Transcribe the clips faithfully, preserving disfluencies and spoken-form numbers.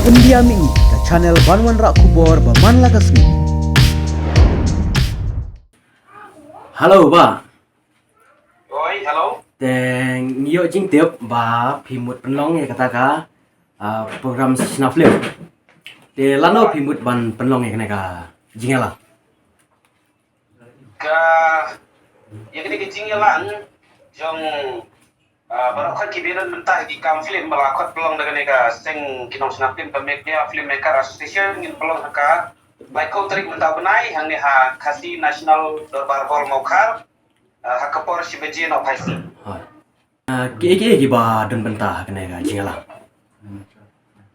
India Mih, ka channel ban wanrah khubor ba man la ka sngi. Hello, Bah. Oi, hello. Te ngi ïoh jingtip ba phi mut pynlong ïa kata ka, ah, program shna film. Te lano phi mut ban pynlong ïa kane ka jingïalang? Ka, ïa kane ka jingïalang jong, ah, baroh khoit kiba ïadon bynta ha ki kam film ba la khot pynlong da kane ka seng ki nongshna film, ka Meghalaya Filmmaker Association, ngin pynlong ha ka laiphew tarik mynta u bnai hangne ha Khasi National Dorbar Hall Mawkhar, ah, ha ka por shi baje nohphaisngi. Hooid. Ah, kiei kiei kiba don bynta ha kane ka jingïalang?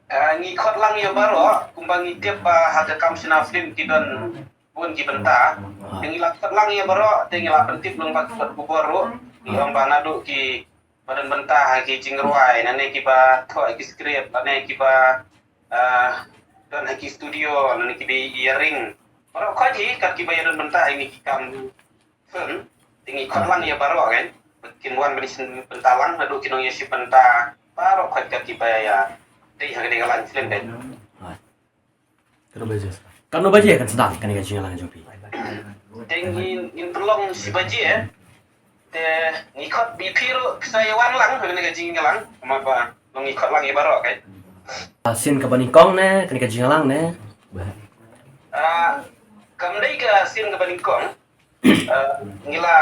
Ah, ngi khot lang ïa baroh, kumba ngi tip ba ha ka kam shna film ki don bun ki bynta. Hooid. Te ngi la khot lang ïa baroh, te ngi la pyntip lyngba ki kot khubor ruh. Ngi ong ba naduh kiba don bynta ha ki jingrwai, lane kiba thoh ki script, lane kiba, ah, don ha ki studio, lane kiba ïaring. Baroh khoit hi kat kiba ïadon bynta ha kine ki kam film, te ngi khot lang ïa baroh kan. Kin wan ban ïashim bynta lang, naduh ki nongïashim bynta baroh khoit kat kiba ïadei ha kane ka line film kan. Hooid. Katno baje? Katno baje kan sdang kane ka jingïalang jong phi? Te ngin, ngin pynlong shi baje, eh. Te ngi khot ba phi ruh phi sa ïa wan lang ha kane ka jingïalang, namar ba long ngi khot lang ïa baroh kan. Ah, sien kaba nyngkong ne kane ka jingïalang ne? Ah, kam dei ka sien kaba nyngkong. Ah, ngi la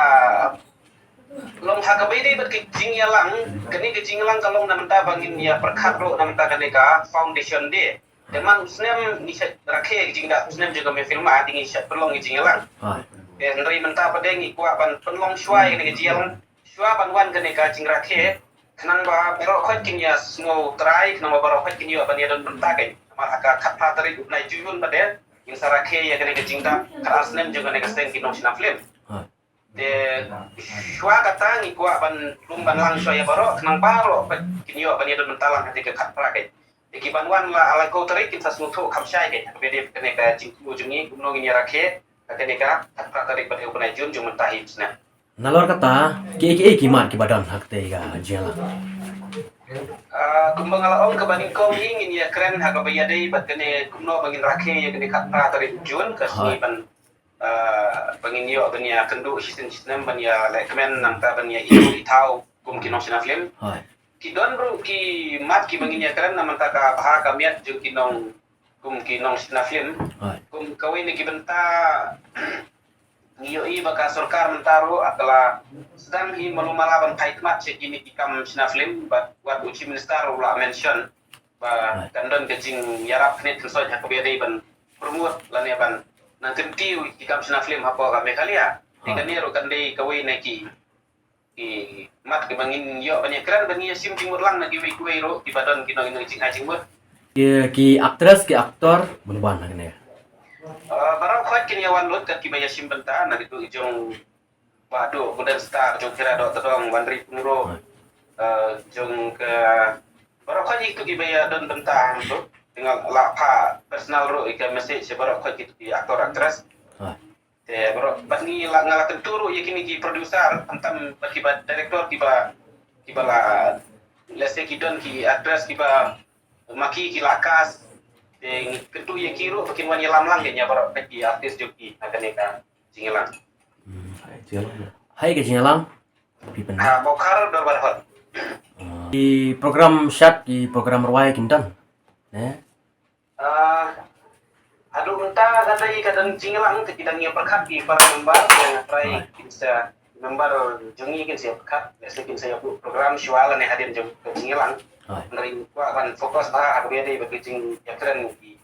long ha kaba ïadei bad ka jingïalang, kane ka jingïalang ka long na mynta ba ngin ïa pyrkhat ruh na mynta kane ka foundation day. Te man u snem ngi shait rakhe ka jingdah u snem jong ka mehfilma, te ngi shait pynlong ka jingïalang. Hooid. Te hynrei mynta pat de ngi kwah ban pynlong shuwa ïa kane ka jingïalang, shuwa ban wan kane ka jingrakhe, khnang ba baroh khoit kin ïa sngewtrai, khnang ba baroh khoit kin ïoh ban ïadon bynta kan. Namar ha ka khatphra tarik u bnai Jun pat de ngin sa rakhe ïa kane ka jingdap khatar snem jong kane ka seng ki nongshna film. Hooid. Te shuwa kata ngi kwah ban lum ban lang shuwa ïa baroh, khnang baroh pat kin ïoh ban ïadon bynta lang ha kata ka khatphra kan. Te kiban wan la ha laiphew tarik kin sa sngewthuh kham shai kan, ha kaba ïadei bad kane ka jingthmu jong ngi, kumno ngin ïa rakhe ha kane ka khatphra tarik bad u bnai Jun jong mynta hi u snem. Nalor kata, kiei kiei ki mat kiba don ha katei ka jingïalang? Ah, kumba nga la ong kaba nyngkong hi, ngin ïa kren ha kaba ïadei bad kane kumno ba ngin rakhe ïa kane khatphra tarik Jun, ka sngi, hooid, ban, ah, ba ngin ïoh ban ïa kynduh shisien shisnem, ban ïa lehkmen, nangta ban ïa ïoh i thaw kum ki nongshna film. Hooid. Ki don ruh ki mat kiba ngin ïa kren na mynta ka bha ka miat jong ki nong, kum ki nongshna film. Hooid. Kum kawei na ki bynta ngi ïohi ba ka sorkar mynta ruh ka la sdang hi malu mala ban phai khmat sha kine ki kam shna film, bad wat u Chief Minister ruh u la mention ba, hooid, kan don ka jingïarap khyndiat khynsoit ha kaba ïadei ban promote lane ban nang kyntiew ki kam shna film hapoh ka Meghalaya. Te, hooid, kane ruh kan dei kawei na ki ki mat kiba ngin ïoh ban ïa kren, ban ïa shim jingmut lang na kiwei kiwei ruh kiba don ki nong, ki nong jingai jingmut. Ki, ki actress, ki actor ban wan ha kane? Ah, baroh khoit kin ïa wan lut kat kiba ïa shim bynta, na kitu jong Bah Duh Golden Star, jong Kira Dohtdong, Wanri Pyngrope, ah, jong ka, baroh khoit kitu kiba ïa don bynta tu. Te nga la phah personal ruh ïa ka message ïa baroh khoit kitu ki actor actress. Ah. Te baroh, bad ngi la, nga la kyntu ruh ïa kine ki producer, khamtam bad kiba director kiba, kiba la, let's say, ki don ki actress kiba ma ki ki la cast. Te ngi kyntu ïa ki ruh ba kin wan ïalam lang ïa baroh ki artist jong ki ha kane ka jingïalang. Hmm. Hai ka jingïalang. Phi pynlong? Ha Mawkhar Dorbar Hall. Ah. Ki program shad, ki program rwai kin don, ne? Ah, haduh mynta ka dei ka dang jingïalang, te ki dang ïa pyrkhat ki para member, ki dang trai, hooid, kin sa member jong ngi kin sa ïa pyrkhat, lehse kin sa ïa buh program shuwa lane hadien jong ka jingïalang. Hooid. Hynrei kwah ban focus bha ha kaba ïadei bad ka jingïakren ki,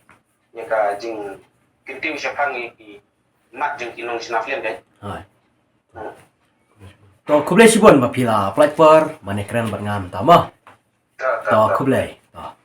ïa ka jingkyntiew shaphang ïa ki mat jong ki nongshna film, kan? Hooid. Hmm. To khublei shibun ba phi la pynlait por ban ïakren bad nga mynta mo. To, to, to, to. Khublei. To.